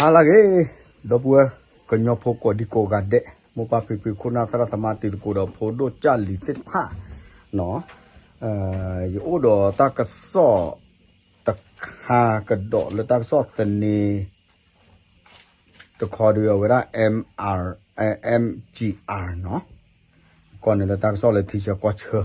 ဟါလၢအဂ့ၤ, ဒီပုၢ်ဝဲၢ် ကညီဖိကိးဒံကိးဂၤဒဲး, မိၢ်ပၢ်ဖံဖု ခိၣ်နၢ်သရၣ်သမါ တံၤသကိးဒီးဖိဒိၣ်ကၢ်လံၤသ့ၣ်တဖၣ်, ယအိၣ်ဒီးတၢ်ကစီၣ်တခါကဒီးလၢတၢ်ကစီၣ်သန့ တခီဒုးအဝဲဒၣ် M R, M G R နီၤ, ကီၢ်န့ၣ်လၢတၢ်ကစီၣ်လၢထံဆၢကီၢ်ဆၢ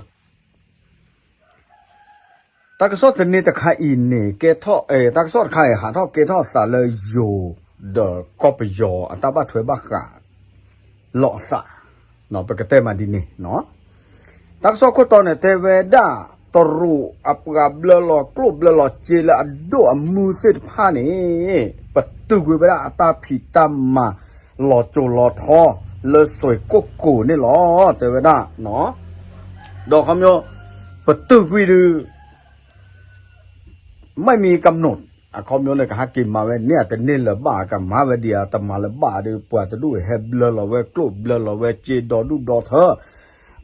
တၢ်ကစီၣ်သန့တခါအံၤန့ၣ် ကဲထီၣ်, တၢ်ကစီၣ်တခါအံၤ ဟးထီၣ်ကဲထီၣ်အသးလၢယိၤဒီးကီၢ်ပယီၤအတၢ်ဘၣ်ထွဲဘၣ်ဃးလီၤအသး, ပကတဲမးဒ်န့ၣ်နီၤ. တၢ်ကစီၣ်ခိၣ်တီန့ၣ် တဲဝဲဒၣ် တရူးအပှၤဘျၢလီၤကျိၣ်ဘျၢလီၤစ့လၢအဒိၣ်အမုၢ်သ့ၣ်တဖၣ်န့ၣ် ပတုာ်ကွံာ်ဝဲဒၣ်အတၢ်ဖံးတၢ်မၤ လီၤစိၤလီၤထီ လၢစွ့ၤကိၣ်ကိၤန့ၣ်လီၤ တဲဝဲဒၣ်, ဒီးခီဖျိ ပတုာ်ကွံာ်ဒုး မ့ၢ်မံကမျိး အခီပညီန့ၣ် ကဟဲက့ၤမၤဝဲန့ၣ် အတန့ၢ်လၢၤဘၣ် ကမၤဝဲဒံးဧါ တမၤလၢၤဘၣ်ဒီး ပှၤတဒူၣ်ဟဲဘျၢလီၤဝဲကျိၣ်ဘျၢလီၤဝဲစ့ဒီဒူၣ်ဒီထၢ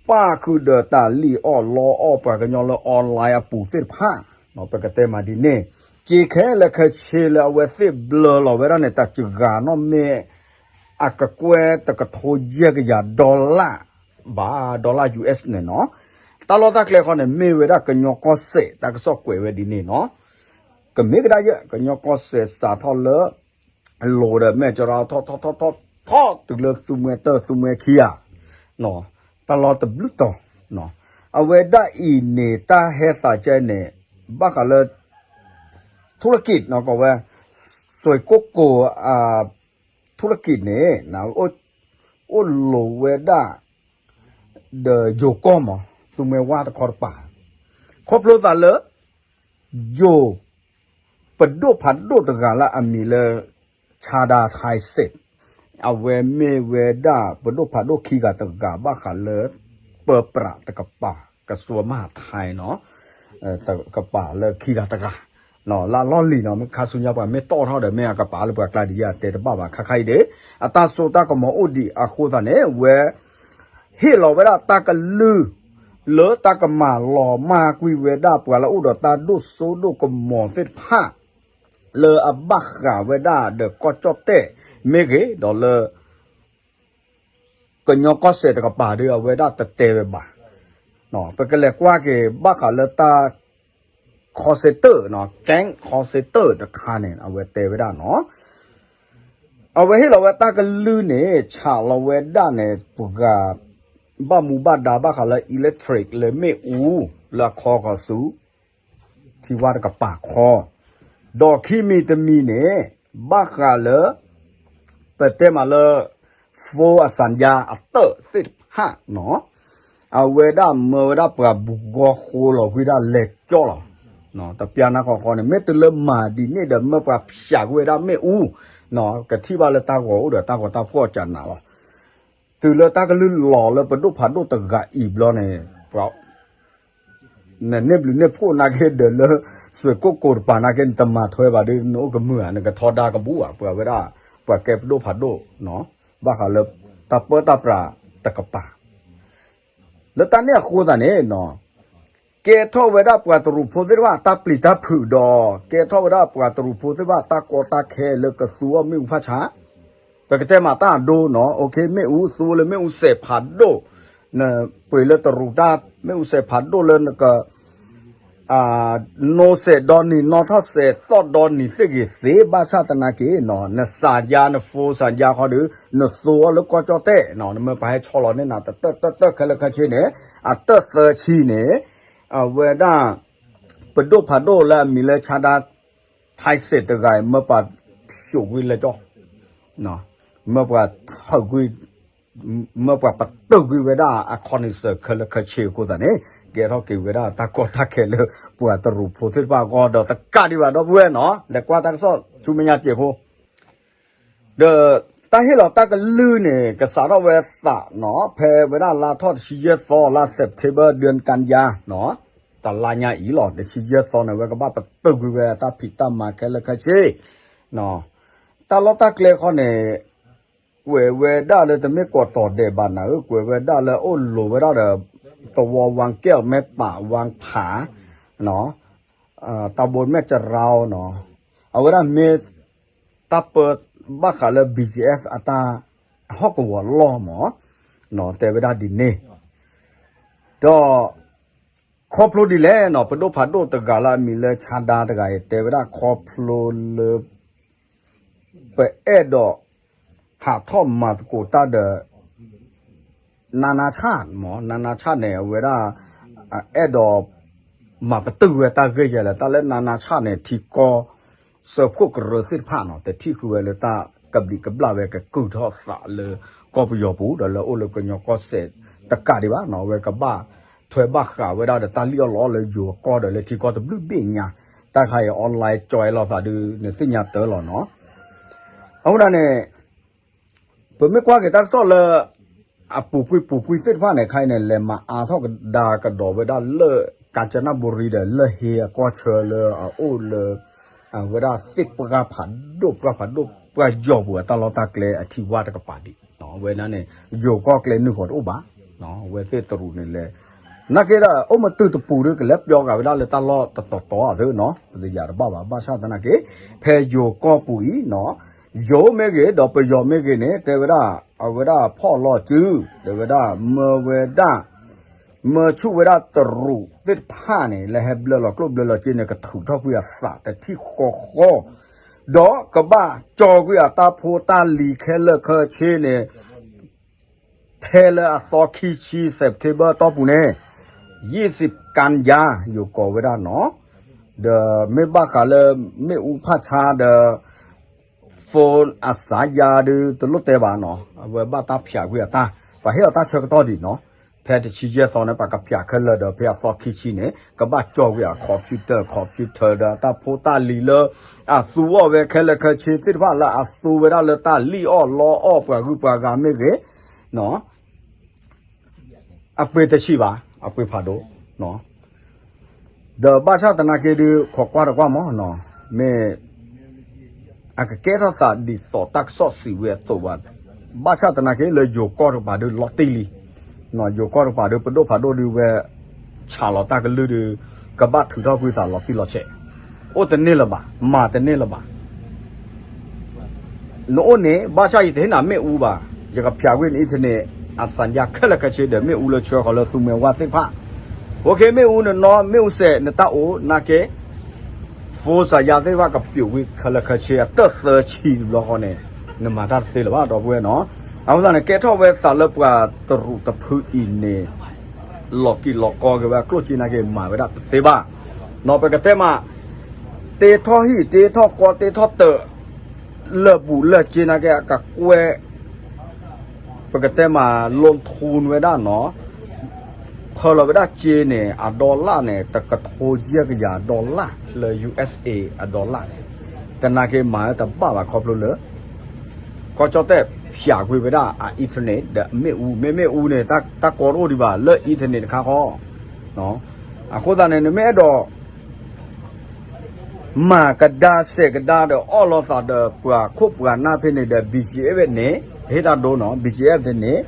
ပၣ်ဃုာ်ဒီးတၢ်လံၣ်အီၣ်လီအီၣ်ပှၤကညီလၢ online အပူၤသ့ၣ်တဖၣ်, ပကတဲမးဒ်န့ၣ်, စ့ခဲလၢာ်ခဲဆ့လၢအဝဲသ့ၣ်ဘျၢလီၤဝဲဒၣ်န့ၣ် တစှၤနီၣ်မ့ၢ် အကကွဲၢ်တကထိယဲၢ်ကယၤ dollar ဘၣ် dollar U S န့ၣ်နီၤ. တၢ်လီၢ်တၢ်ကျဲဃီန့ၣ် မ့ၢ်ဝဲဒၣ်ကညီကီၢ်စဲၣ် တၢ်ကစီၣ်ကွဲးဝဲဒ်န့ၣ်နီၤ. ကမ့ၢ်ကဒါယဲၢ် ကညီကီၢ်စဲၣ်စးထီၣ်လၢ လိၤဒီးမဲၢ်ကရၢ ထီၣ်ထီၣ်ထီၣ်ထီၣ်ထီၣ်တုၤလၢသူမှဲတၢ်သူမှဲခံဂၤ, တၢ်လီၢ်တဘျုးတီၤ, အဝဲဒၣ်အံၤန့ၣ် တၢ်ဟဲသးကဲန့ၣ် ဘၣ်ဃးလၢ ထူရကံး ကိးဝဲ စွ့ၤကိၣ်ကိၤ ထူရကံးန့ၣ် အိၣ်လိၤဝဲဒၣ် ဒီးယိၤကီၢ်မး သူမှဲဝါတခီတပၤ, ခီဖျိသးလၢ ယိၤ ပဒိၣ်ဖးဒိၣ်တဂၤလၢအမံၤလၢ ဆါဒါ ထၢၣ်စ့း အဝဲမ့ၢ်ဝဲဒၣ်ပဒိၣ်ဖးဒိၣ်ခံဂၤတဂၤ ဘၣ်ဃးလၢ ပၢပြးတကပၤ ကစူၤမဟးထဲနီၤ တကပၤလၢခံဂၤတဂၤ, လၢအလီၢ်လံၤနီၤ မ့ၢ်ခါဆူညါပှၤမ့ၢ်တီၣ်ထီၣ်ဒီး မ့ၢ်အကပၤလၢပှၤကျါဒ်ယတဲတဘၣ်ဘၣ် ခါခါအံၤဒၣ် အတၢ်စိတၢ်ကမီၤအိၣ်ဒံးအဃိသတးန့ၣ် ဝဲ ဟ့ၣ်လီၤဝဲဒၣ်တၢ်ကလုၢ် လၢတၢ်ကမၤလီၤမၢ်ကွံာ်ဝဲဒၣ်ပှၤလၢအအိၣ်ဒီးတၢ်ဒိၣ်စိဒိၣ်ကမီၤသ့ၣ်တဖၣ် လၢအဘၣ်ဃးဝဲဒၣ်ဒီးကီၢ်ကၠီၣ်တဲၣ်မ့ၢ်ဂ့ၤ ဒီးလၢ ကညီကီၢ်စဲၣ်တကပၤဒီး အဝဲဒၣ်တတဲဝဲဘၣ်. ပကလဲၤကွၢ်က့ၤ ဘၣ်ဃးလၢတၢ် call center နီၤ gang call center တခါန့ၣ် အဝဲတဲဝဲဒၣ်နီၤ. အဝဲဟ့ၣ်လီၤဝဲတၢ်ကလုၢ်န့ၣ် ဆးလီၤဝဲဒၣ်န့ၣ် ပှၤ ဘၣ်မူဘၣ်ဒါဘၣ်ဃးလၢ electric လၢမ့ၣ်အူ လၢအခီကီၢ်ဆူ ထံဝါတကပၤခီ, ဒီးခံမံၤတမံၤန့ၣ် ဘၣ်ဃးလၢ ပတဲမးလၢ phone အစၣ်ယါအတၢၣ်သ့ၣ်တဖၣ်နီၤ, အဝဲဒၣ်မၢဝဲဒၣ်ပှၤဘူးဂီၢ်ဃိလီၤကွံာ်ဒၣ်လဲၤကၠီလီၤ. တပျၢ်နါဃီဃီန့ၣ် မ့ၢ်တုၤလၢမၤဒ်န့ၣ်ဒီး မၢပှၤဖျးကွံာ်ဝဲဒၣ်မ့ၣ်အူ, ကထံၣ်ဘၣ်လၢတၢ်ဂီၤအိၣ်ဒီးတၢ်ဂီၤတၢ်ဖှီၣ်ကနးလီၤ. တုၤလၢတၢ်ကလုၢ်လီၤလၢပဒိၣ်ဖးဒိၣ်တဂၤအံၤဘျီန့ၣ် နန့ၢ်ဘျုးန့ၢ်ဖှိၣ်နာ်က့ဒီးလၢ စွ့ၤကိၣ်ကိၤတပၤနာ်က့ နတမၤထွဲဘၣ်ဒီး နအိၣ်ကမုာ်ဧါ နကထီဒါကဘူးဧါ ပှၤဝဲဒၣ် ပှၤကဲပဒိၣ်ဖးဒိၣ် ဘၣ်ဃးလၢ တၢ်ပၢတၢ်ပြးတကပၤ လၢတၢ်န့ၣ်အဃိသတးန့ၣ် ကဲထီၣ်ဝဲဒၣ်ပှၤတရူးဖိသ့ၣ်တဖၣ် တၢ်ပျံၤတၢ်ဖုးဒီး ကဲထီၣ်ဝဲဒၣ်ပှၤတရူးဖိသ့ၣ်တဖၣ် တၢ်ကီတၢ်ခဲလၢကသူအီၣ်မ့ၣ်အူဖးဆါ ပကတဲမးတၢ်အဒိနီၤ OK မ့ၣ်အူသူလၢမ့ၣ်အူစဲးဖးဒိၣ် နပှ့ၤလၢတရူးတၢ် မ့ၣ်အူစဲးဖးဒိၣ်လၢနက နိစဲးဒီနံၤ နီၣ်ထီၣ်စဲးသီၣ်ဒီနံၤသ့ၣ်ဂ့ၤသ့ ဘၣ်ဆၣ်သနာ်က့နီၤ နစၣ်ယါ န phone စၣ်ယါခီဒီး နသူအီၤလၢကီၢ်ကၠီၣ်တဲၣ်နီၤ နမၢပှၤဟဲဆီလီၤန့ၢ်နၤ တတၢၣ်တၢၣ်တၢၣ်ခဲလၢာ်ခဲဆ့န့ၣ် အတၢၣ်သၢဆံန့ၣ် အဝဲဒၣ် ပဒိၣ်ဖးဒိၣ်လၢအမံၤလၢဆါဒါ ထၢၣ်စ့းတဂၤအံၤ မၢပှၤဖျိးကွံာ်လၢကၠီၣ် မၢပှၤထုးကွံာ် မၢပှၤပတုာ်ကွံာ်ဝဲဒၣ်အခီၣ်နံၤစၢၤခဲလၢာ်ခဲဆ့အဃိသတးန့ၣ် ကဲထီၣ်က့ၤဝဲဒၣ်တၢ်ကီတၢ်ခဲလၢပှၤတရူးဖိသ့ၣ်တဖၣ်အဂီၢ်ဒီးတကးဒံးဘၣ်ဒီပုၢ်ဝဲၢ်နီၤ လဲၤကွၢ်တၢ်ကစီၣ်ဆူမဲာ်ညါစဲးဖိ ဒီးတၢ်ဟ့ၣ်လီၤတၢ်ကလုၢ်န့ၣ် ကစးထီၣ်ဝဲသးနီၤ ဖဲဝဲဒၣ်လါထီၣ်တဆံယဲၢ်သီ လါ September ဒၢၣ်ကၣ်ယါနီၤ တလါညါအံၤလီၤ တဆံယဲၢ်သီန့ၣ် ဝဲကဘၣ်ပတုာ်ကွံာ်ဝဲတၢ်ဖံးတၢ်မၤခဲလၢာ်ခဲဆ့ တၢ်လီၢ်တၢ်ကျဲခီန့ၣ် ကွဲးဝဲဒၣ်လၢတမ့ၢ်ကိးတီၤဒဲးဘၣ်နၤဧၢ ကွဲးဝဲဒၣ်လၢအိၣ်လိၤဝဲဒၣ်ဒီး သဝီဝါကဲၣ်မဲာ်ပာ်ဝါဖး တၢ်ဘိမဲာ်စရီနီၤ အဝဲဒၣ်မ့ၢ် တၢ်ပၢ ဘၣ်ဃးလၢ B G F အတၢ်ဟီၣ်ကဝီၤလီၢ်မး, တဲဝဲဒၣ်ဒ်န့ၣ်, ဒီး ခီဖျိဒ်လဲၣ်နီၤ ပဒိၣ်ဖးဒိၣ်တဂၤလၢအမံၤလၢဆါဒါတဂၤအံၤ တဲဝဲဒၣ်ခီဖျိလၢ ပအဲၣ်ဒိး ဟးထီၣ်မၤသကိးတၢ်ဒီး နါနါဆၣ်မး, နါနါဆၣ်န့ၣ် အဝဲဒၣ် အဲၣ်ဒိး မၤပတုာ်ဝဲတၢ်ဂ့ၢ်ယဲလဲၣ်, တၢ်လၢနါနါဆၣ်န့ၣ် ထံကီၢ် စၢဖှိၣ်ကရၢသ့ၣ်တဖၣ်နီၤ တထံၣ်ဃုာ်ဝဲလၢတၢ်ကဘျံးကဘျၣ်ဝဲ ကကုၢ်ထီၣ်သးလၢကီၢ်ပယီၤပူၤ ဒီးလၢအိၣ်လၢကညီကီၢ်စဲၣ်တကးဒံးဘၣ်နီၤ, အဝဲကဘၣ်ထွဲဘၣ်ဃးဝဲဒၣ်ဒီးတၢ်လံၣ်အီၣ်လီအီၣ်လၢယိၤကီၢ်ဒီး လၢထံကီၢ်တဘျုးဘ့ၣ်ညါ, တၢ်ခါအံၤ online ကၠီလီၤသးဒုး နသ့ၣ်ညါတၢ်လီၤနီၤ. အဃိဒၣ်န့ၣ် ပမ့ၢ်ကွၢ်က့ၤတၢ်ကစီၣ်လၢ အပူၤကွံာ်ပူၤကွံာ်သ့ၣ်တဖၣ်န့ၣ် ခဲအံၤန့ၣ် လဲၤမၤအါထီၣ်ကဒါကဒီးဝဲဒၣ်လၢ ကၣ်စနၣ်ဘူရံဒီး လၢဟ့အကီၢ်ဆၢလၢအအိၣ်လၢ အဝဲဒၣ်သ့ၣ်ပှၢ်ဖးဒိၣ် ပှၢ်ဖးဒိၣ်ပှၢ်ယီၤပူၤအတၢ်လီၢ်တၢ်ကျဲအထံဝါတကပၤဒံး, အဝဲဒၣ်န့ၣ် ယိၤကီၢ်ကျဲနုာ်ဃီၤတအိၣ်ဘၣ်, အဝဲသ့ၣ်တရူးန့ၣ်လဲၣ်, နာ်က့ဒီး အိၣ်မတုာ်တပူၤဒီး ကလဲၤပျီက့ၤဝဲဒၣ်လၢတၢ်လီၢ်တတီၤတီၤအသိးနီၤ, ပတယၤတဘၣ်ဘၣ်, ဘၣ်ဆၣ်သနာ်က့ ဖဲယိၤကီၢ်ပူၤအံၤနီၤ ယိၤမ့ၢ်ဂ့ၤ ဒီးပယီၤမ့ၢ်ဂ့ၤန့ၣ် တဲဝဲဒၣ် အဝဲဒၣ်ဖီၣ်လီၤစု တဲဝဲဒၣ် မၢဝဲဒၣ် မၢဆူၣ်ဝဲဒၣ်တရူးသ့ၣ်တဖၣ်န့ၣ် လၢဟဲဘျၢလီၤကျိၣ်ဘျၢလီၤစ့န့ၣ် ကထုးထီၣ်ကွံာ်အသးတထံၣ်ဃီဃီ, ဒီးကဘၣ်ကၠီကွံာ်အတၢ်ဖိတၢ်လံၤခဲလၢာ်ခဲဆ့န့ၣ် ဖဲလၢအသီခံဆံ September တီၢ်ပူၤန့ၣ် ယံးစံးကၣ်ယါ ယိၤကိးဝဲဒၣ်နီၤ, ဒီးမ့ၢ်ဘၣ်ဃးလၢ မ့ၣ်အူဖးဆါဒီး phone အစါယါဒုး တလိၣ်တဲဘၣ်နီၤ, အဝဲဘၣ်တၢ်ဖျးကွံာ်အတၢ်, ပှၤဟ့ၣ်အီၤတၢ်ဆၢကတီၢ်ဒံးနီၤ, ဖဲတဆံယဲၢ်သီန့ၣ် ပှၤကဖျးခဲလၢာ်ဒီး ဖဲအသီခံဆံန့ၣ် ကဘၣ်ကၠီကွံာ်အ computer computer ဒီးတၢ်ဖိတၢ်လံၤလၢ အသူအီၣ်ဝဲခဲလၢာ်ခဲဆ့သ့ၣ်တဖၣ်လၢအသူဝဲဒၣ်လၢတၢ်လံၣ်အီၣ်လီအီၣ်ပှၤဂုၤပှၤဂၤမ့ၢ်ဂ့ၤ အပှ့ၤတဆံးဘၣ်, အပှ့ၤဖးဒိၣ်, ဒီးဘၣ်ဆၣ်သနာ်က့ဒုး ခိးကွၢ်တကွၢ်မးနီၤ, မ့ၢ် အကကဲထီၣ်သးဒ်သိးတၢ်ကစီၣ်စံးဝဲအသိးဘၣ်, ဘၣ်ဆၣ်သနာ်က့လၢယိၤကီၢ်တကပၤဒုးလီၤတံၢ်လံ, ယိၤကီၢ်တကပၤဒုး ပဒိၣ်ဖးဒိၣ်ဒုးဝဲ ဆးလီၤတၢ်ကလုၢ်ဒုး ကဘၣ်ထုးထီၣ်ကွံာ်သးလီၤတံၢ်လီၤဆဲး, အိၣ်တန့ၢ်လၢၤဘၣ်, မၤတန့ၢ်လၢၤဘၣ် နအိၣ်န့ၣ် ဘၣ်ဆၣ်ယတဟ့ၣ်နၤမ့ၣ်အူဘၣ်, ယကဖျးကွံာ်န internet အသံယါခဲလၢာ်ခဲဆ့ဒီး မ့ၣ်အူလၢဆှၢဃီၤလၢသူမွဲဝါသ့ၣ်တဖၣ်, အိၣ်ခ့ မ့ၣ်အူနနီ မ့ၣ်အူစဲး နတၢ်အိၣ်နာ်က့ phone သံယါသ့ၣ်တဖၣ်ကပျိးကွံာ်ခဲလၢာ်ခဲဆ့ အတၢၢ်သၢဆံတဘျီဃီန့ၣ် နမၤတၢ်တသ့လၢၤဘၣ် ဒီပုၢ်ဝဲၢ်နီၤ, အဃိသတးန့ၣ် ကဲထီၣ်ဝဲသးလၢပှၤတရူးတဖုအံၤန့ၣ် လီၤကံၢ်လီၤကီက့ၤဝဲအကျိၣ်စ့နာ်က့ မၤဝဲဒၣ်တသ့ဘၣ်, နီၤ ပကတဲမး တ့ထီၣ်ဟံၣ် တ့ထီၣ်ဃီ တ့ထီၣ်တၢး လၢာ်ဘူၣ်လၢာ်စ့နာ်က့ အကကွဲၢ် ပကတဲမး လီၤထူဝဲဒၣ်နီၤ, ဖၢလီၤဝဲဒၣ်စ့န့ၣ် အ dollar န့ၣ် တကထိယဲၢ်ကယၤ dollar လၢ ယူဢၢ်စ်အ့ အ dollar န့ၣ်, တနာ်က့မၤဝဲတဘၣ်ဘၣ်ခီဖျိလၢ ကီၢ်ကၠီၣ်တဲၣ်ဖျးကွံာ်ဝဲဒၣ်အ internet ဒီးမ့ၣ်အူ, မ့မ့ၣ်အူန့ၣ် တၢ်ကီတအိၣ်ဒံးဘၣ် လၢ internet တခါဃီ, အဃိသတးန့ၣ် နမ့ၢ်အဲၣ်ဒိး မၤကဒါစဲးကဒါဒီးအီၣ်လိာ်သးဒီးပှၤခိၣ်ပှၤနၢ်ဖဲန့ၣ်ဒီး BGF န့ၣ် ဟ့ၣ်တၢ်ဒိနီၤ, BGF န့ၣ်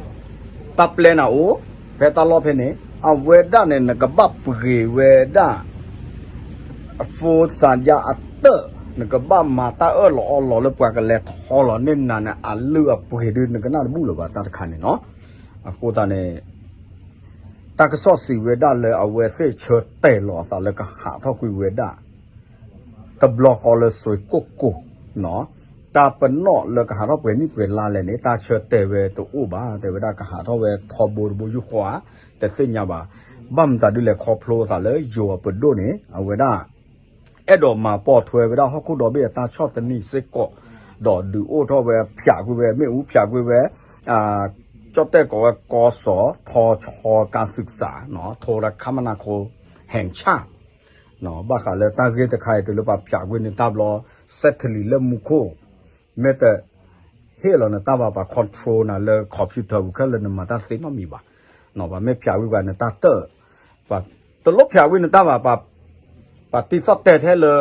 တၢ်ပျဲနၤအိၣ် ဖဲတၢ်လီၢ်ဖဲန့ၣ် အဝဲဒၣ်န့ၣ် နကဘၣ်ပှ့ၤဝဲဒၣ် အ phone သံယါအတၢၢ် နကဘၣ်မၤတၢ်အၢၣ်လီၤအီလီၤလၢပှၤကလဲၤထီလီၤန့ၢ်နၤန့ၣ် အလုၢ်အပှ့ၤဒုး နကနၣ်တဘူၣ်လၢၤဘၣ်တၢ်တခါန့ၣ်နီၤ, အဃိသတးန့ၣ် တၢ်ကစီၣ်စံးဝဲဒၣ်လၢအဝဲသ့ၣ်ဆၢတဲာ်လီၤအသးလၢကဟးထီၣ်ကွံာ်ဝဲဒၣ် တဘျီဃီလၢစွ့ၤကိၢ်ကိၢ်, တၢ်ပနီၣ်လၢကဟးထီၣ်ပှဲၤနံၣ်ပှဲၤလါလဲၣ်န့ၣ် တၢ်ဆၢတဲာ်ဝဲတအိၣ်ဘၣ်, တဲဝဲဒၣ်ကဟးထီၣ်ဝဲထီဘိတဘိယူၢ်ဃီဧါ, တသ့ၣ်ညါဘၣ်, ဘၣ်မတၤဒုးလဲၣ်ခီဖျိသးလၢယိၤအပဒိၣ်န့ၣ် အဝဲဒၣ် အဲၣ်ဒိးမၤပိာ်ထွဲဝဲဒၣ်ဟီၣ်ခိၣ်ဒီဘ့ၣ်အတၢ်ဆီၣ်သနံးစ့ၢ်ကီး, ဒီးဒုးအိၣ်ထီၣ်ဝဲဖၠးကွံာ်ဝဲမ့ၣ်အူဖၠးကွံာ်ဝဲ ကၠီၣ်တဲၣ်ကိးဝဲကီၢ်စီၤ ထီဆီကၣ်သုးစး ထိရခမနၢခိ ဟဲၣ်ဆၣ် ဘၣ်ဃးလၢတၢ်ဂ့ၢ်တခါအံၤတုၤလၢပှၤဖၠးကွံာ်န့ၢ်တၢ်ဘျီ စဲးထလံးလၢမူခိၣ် မ့ၢ်တဟ့ၣ်လီၤနတၢ်ဘၣ် ပှၤ control နၤလၢ computer ပူၤခဲလၢာ်နမၤတၢ်တသ့နီတမံၤဘၣ်, ပှၤမ့ၢ်ဖၠးကွံာ်ပှၤနတၢ်တၢၢ် ပှၤတလိၣ်ဖၠးကွံာ်နတၢ်ဘၣ် ပှၤတံၤသီၣ်တဲာ်ထဲလၢ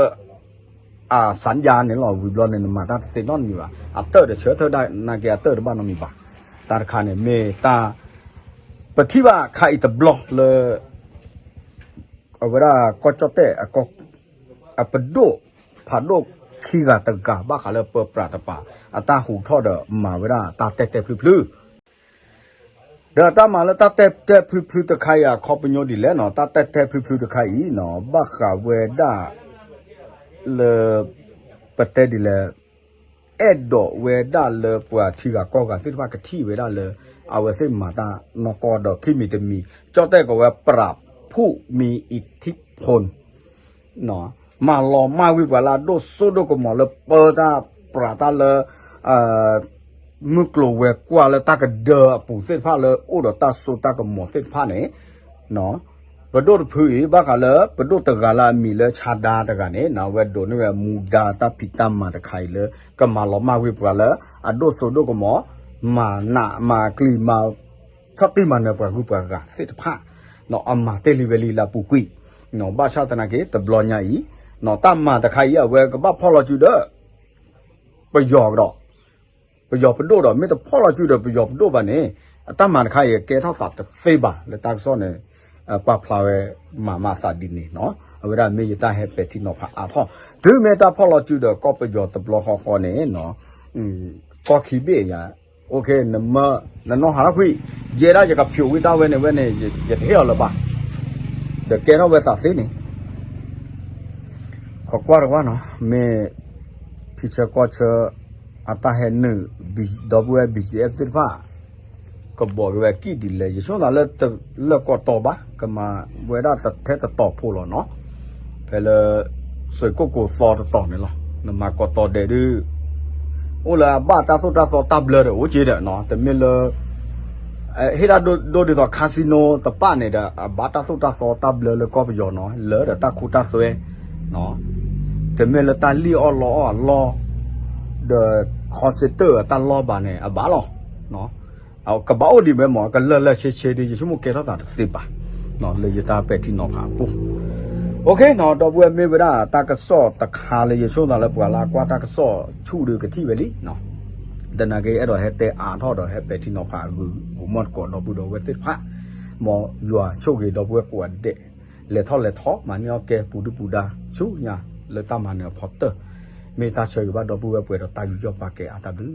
အစံယါန့ၣ်လီၤ ဝံၤဘျီန့ၣ် နမၤတၢ်တသ့နီတမံၤဘၣ်, အတၢၢ်တဆၢထၢၣ်ဒၣ်နာ်က့အတၢၢ်တဘၣ်နီတမံၤဘၣ်, တၢ်တခါန့ၣ်မ့ၢ်တၢ် ပထံၣ်ဘၣ်ခါအံၤတဘျီလၢ အဝဲဒၣ်ကီၢ်ကၠီၣ်တဲၣ် အပဒိၣ်ဖးဒိၣ် ခံဂၤတဂၤ ဘၣ်ဃးလၢပၢပြးတပၤ အတၢ်ဟူးထီၣ်ဒီးမၤဝဲဒၣ်တၢ်တဲတဲဖျုဖျု ဒီးတၢ်မၤလၢတၢ်တဲတဲဖျုဖျုတခါအံၤ အခီပညီဒ်လဲၣ်နီၤ, တၢ်တဲတဲဖျုဖျုတခါအံၤနီၤ ဘၣ်ဃးဝဲဒၣ်လၢ ပတဲဒ်လဲၣ် အဲၣ်ဒိးဝဲဒၣ်လၢပှၤထံဂၤကီၢ်ဂၤသ့ၣ်တဖၣ်ကထံၣ်ဝဲဒၣ်လၢ အဝဲသ့ၣ်မၤတၢ်နီၢ်ကီၢ်ဒီး ခံမံၤတမံၤ ကၠီၣ်တဲၣ်ကိးဝဲ ပြးဖူၣ်မံအံၤထံဖိ မၤလီၤမၢ်ဝံၤပှၤလၢအဒိၣ်စိဒိၣ်ကမီၤလၢပၢတၢ်ပြးတၢ်လၢ မုၢ်ကျိၤဝဲၤကွာ်လၢတၢ်ကဒၢအပူၤသ့ၣ်တဖၣ်လၢအိၣ်ဒီးတၢ်စိတၢ်ကမီၤသ့ၣ်တဖၣ်န့ၣ် ပဒိၣ်တဖုအံၤ ဘၣ်ဃးလၢပဒိၣ်တဂၤလၢအမံၤလၢဆါဒါတဂၤန့ၣ် အဝဲဒိးန့ၢ်ဝဲမူဒါတၢ်ဖံးတၢ်မၤတခါအံၤလၢ ကမၤလီၤမၢ်ဝံၤပှၤလၢ အဒိၣ်စိဒိၣ်ကမီၤ မၤနးမၤကျံၤမၤ ဆီၣ်တံၢ်မၤနၢၤပှၤဂုၤပှၤဂၤသ့ၣ်တဖၣ် အမၤတ့ၢ်လံဝဲလံလၢအပူၤကွံာ် ဘၣ်ဆၣ်သနာ်က့ တဘျီညါအံၤ တၢ်မၤတခါအံၤ အဝဲကဘၣ်ဖီၣ်လီၤစုဒီး ပယီၤကဒီး ပယီၤပဒိၣ်ဒီး မ့ၢ်တဖီၣ်လီၤစုဒီးပယီၤပဒိၣ်ဘၣ်န့ၣ် အတၢ်မၤတခါအံၤ ကဲထီၣ်သးတသ့ဘၣ် လၢတၢ်ကစီၣ်န့ၣ် ပာ်ဖျါဝဲမၤမၤသးဒ်န့ၣ်နီၤ အဝဲဒၣ်မ့ၢ်ယတၢ်ဟဲပဲာ်ထံနီၤဖးအါထီၣ် တုၤမ့ၢ်တၢ်ဖီၣ်လီၤစုဒီးကီၢ်ပယီၤတဘျီဃီဃီန့ၣ် ကီၢ်ခံဘ့ၣ်ယၤ နမၢ နနီၢ်ဟးထီၣ်ကွံာ် ယဲဒၣ်ယကဖျိးဝံတၢ်ဝဲန့ၣ်ဝဲန့ၣ် ယတဟ့ၣ်အီၤလၢၤဘၣ် ဒီးကဲထီၣ်ဝဲသးသ့န့ၣ် ပကွၢ်တကွၢ်နီၤ မ့ၢ်ထံဆၢကီၢ်ဆၢ အတၢ်ဟဲနုာ် ဒီပုၢ်ဝဲၢ် ဘံၣ်ကၠံၣ်အဲၣ်သ့ၣ်တဖၣ် ကဘီးက့ၤဝဲအကံၣ်ဒ်လဲၣ် ယဆိကမိၣ်သးလၢ လၢကီးတီၤဘၣ် ကမၤဝဲဒၣ်တထဲတတီၤဖိလီၤနီၤ ဖဲလၢ စ့ၢ်ကိၣ်ကိၤသီတတီၤန့ၣ်လီၤ နမၤကီးတီၤဒဲးဒုး အိၣ်လၢအဘၣ်တၢ်သိၣ်တၢ်သီတၢ်ဘျၢဒီးအိၣ်က့ဒီးနီၤ တမ့ၢ်လၢ ဟ့ၣ်တၢ်ဒိဒ်သိး casino တပၣ်န့ၣ်ဒီး အဘၣ်တၢ်သိၣ်တၢ်သီတၢ်ဘျၢလၢကီၢ်ပယီၤနီၤ လၢဒီးတၢ်ခိတၢ်သွဲ တမ့ၢ်လၢတၢ်လံၣ်အီၣ်လီအီၣ်အလီၢ် ဒီး ခီစ့တၢၣ်အတၢ်လီၢ်ဘၣ်န့ၣ် အဘၣ်လီၤ ကဘၣ်အိၣ်ဒံးဝဲမး ကလၢာ်လၢာ်ဆ့ဆ့ဒီး ယဆိကမိၣ်ကဲထီၣ်သးတသ့ဘၣ် လၢယတၢ်ပဲာ်ထံနီၤဖးအပူၤ OK နီၤ ဒီပုၢ်ဝဲၢ်မ့ၢ်ဝဲဒၣ်တၢ်ကစီၣ်တခါလၢယဆိကမိၣ်သးလၢပှၤလၢအကွၢ်တၢ်ကစီၣ်ဆူၣ်ဒီးကထံၣ်ဝဲလံ သနာ်က့ အဲၣ်ဒိးဟဲတဲအါထီၣ်ဒီးဟဲပဲာ်ထံနီၤဖးအဂ့ၢ် ဂိၤမီၢ်တကိးဒီပုၢ်ဒီဝဲၢ်သ့ၣ်တဖၣ် မ်ယွၤဆိၣ်ဂ့ၤဒီပုၢ်ဝဲၢ်ကိးဂၤဒဲး လဲၤထီၣ်လဲၤထီ မၤန့ၢ်အီၣ်ကဲပူၤဒုၣ်ပူၤဒါဆူညါ လၢတၢ်မၤနၢၤအဖီတၢၢ် မ့ၢ်တၢ်ဆၢဂ့ၤဘၣ်ဒီပုၢ်ဝဲၢ်ပှဲၤဒီးတၢ်ယူးယီၣ်ပာ်ကဲအါတၢ်ဘျုး